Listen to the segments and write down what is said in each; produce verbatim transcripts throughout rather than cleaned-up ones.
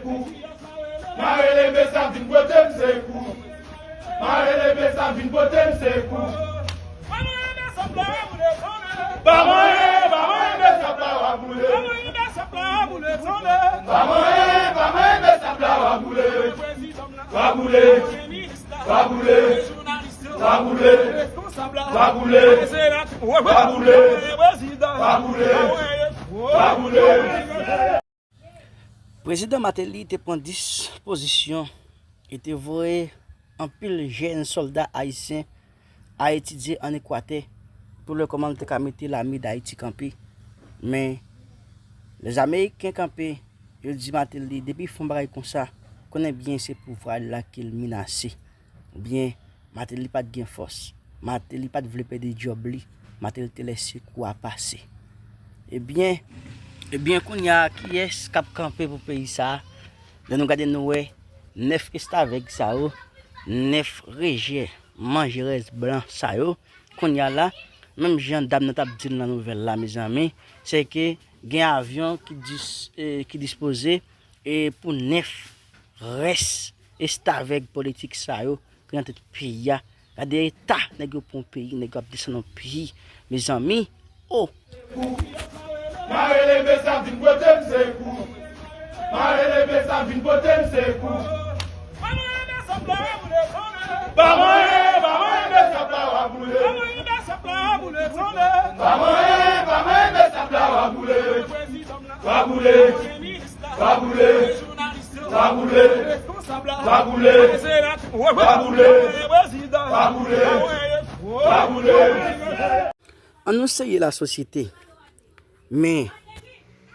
Mare leve sa vin pote m sekou. Mare leve sa vin pote m sekou. Pa manyen, pa manyen, men sa pa w ap boule. Pa manyen, pa manyen, men sa pa w ap boule. W ap boule, w ap boule, w ap boule, w ap boule, w ap boule, w ap boule, w ap boule. Prezidan Martelly te pran dispozisyon e te voye anpil jèn sòlda ayisyen al etidye ann Ekwatè pou l wè kòman l te ka mete lame Dayiti kanpe. Men, lè Ameriken kanpe, yo di Martelly, depi fè yon bagay konsa, konnen byen se pouvwa l la ke l menase. Oubyen, Martelly pa t gen fòs. Martelly pa t vle pèdi djòb li. Martelly te lèse kou a pase. Ebyen, ebyen, kounye a, kiyès k ap kanpe pou peyi sa a? Lè nou gade, nou wè nèf estavèg sa yo, nèf rejè manjerèz blan sa yo, kounye a la, menm jan dam nan t ap di l nan nouvèl la, mezanmi, se ke gen avyon ki dis-, eh, ki dispoze, eh, pou nèf rès estavèg politik sa yo ki nan tèt peyi a. Gade eta nèg yo pran yon peyi, nèg yo ap desann yon peyi. Mezanmi, oh! Mare leve sa vin pote m sekou. Mare leve sa vin pote m sekou. Pa manyen, pa manyen, men sa pa w ap boule. Pa manyen, pa manyen, men sa pa w ap boule. W ap boule. W ap boule. W ap boule. W ap boule. W ap boule. W ap boule. W ap boule. An nou serye, lasosyete. Men,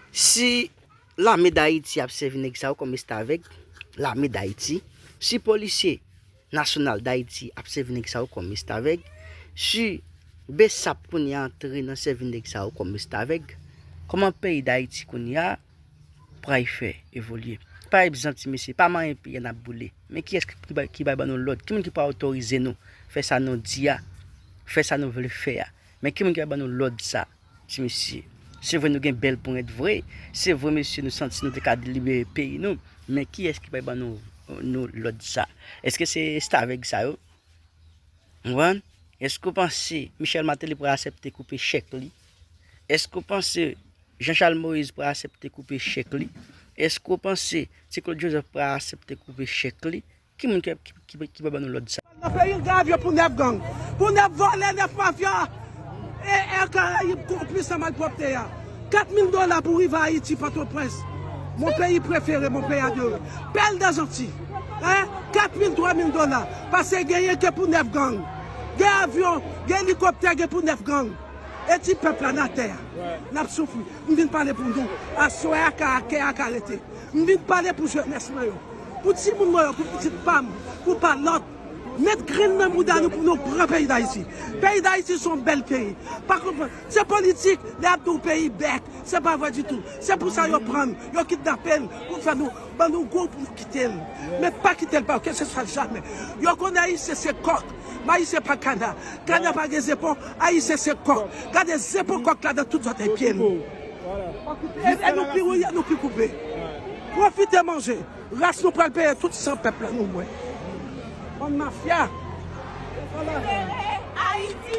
si lame Dayiti ap sèvi nèg sa yo kòm estavèg, lame Dayiti, si polisye nasyonal Dayiti ap sèvi nèg sa yo kòm estavèg, si BSAP kounye a antre nan sèvi nèg sa yo kòm estavèg, kòman peyi Dayiti kounye a pral fè evolye? Pa egzanp, ti mesye, pa manyen peyi a n ap boule. Men kiyès ki, ki, ki pral ban nou lòd? Ki moun ki pral otorize nou fè sa nou di a, fè sa nou vle fè a? Men ki moun ki pral ban nou lòd sa, ti mesye? Se vre nou gen bèl ponyèt vre. Se vre, mesye, nou santi nou te ka delibere peyi nou. Men kiyès ki pral ban nou, nou lòd sa? Èske se estavèg sa yo? Ou konprann? Èske w panse Michel Martelly pral aksepte koupe chèk li? Èske w panse Jean Charles Moïse pral aksepte koupe chèk li? Èske w panse Ti Claude Joseph pral aksepte koupe chèk li? Ki moun ki, ki, ki, ki pral ban nou lòd sa? Nan peyi l, gen avyon pou nèf gang, pou nèf vòlè, nèf mafya. E Air Caraïbes konplis nan malpwòpte a. Kat mil dola pou rive Ayiti, Pòtoprens. Mon peyi prefere, mon peyi adore. Pèl dè Zanti. Hein? Kat mil, twa mil dola. Pase genyen ke pou nèf gang. Gen avyon, gen elikoptè, gen pou nèf gang. E ti pèp la nan atè a. N ap soufri. M vin pale pou nou. Aswè a ka, kè a ka rete. M vin pale pou jenès mwen yo. Pou timoun mwen yo, pou pitit pa m, pou pa lòt. Met grenn nan bouda nou pou nou pran peyi Dayiti. Peyi Dayiti se yon bèl peyi. Pa konprann. Se politik, lè y ap di w peyi bèk. Se pa vre ditou. Se pou sa yo pran n, yo kidnape n, pou fè nou, ban nou gwo pou nou kite l. Men pa kite l pa yo, kèlkeswa jamè. Yo konnen Ayisyen se kòk, men Ayisyen pa kana. Kana pa gen zepon, Ayisyen se kòk. Gade zepon kòk la nan tout zòtèy pye nou. E, e nou pi wouye, nou pi koupe. Pwofite manje. Ras nou pral peye tout san pèp la nou bwè. Bann mafya.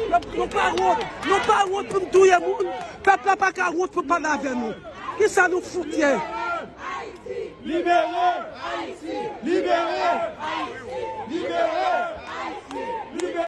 Nou, nou pa wont, nou pa wont pou n touye moun. Pèp la pa ka wont pou pale avè nou. Kisa nou fout ye?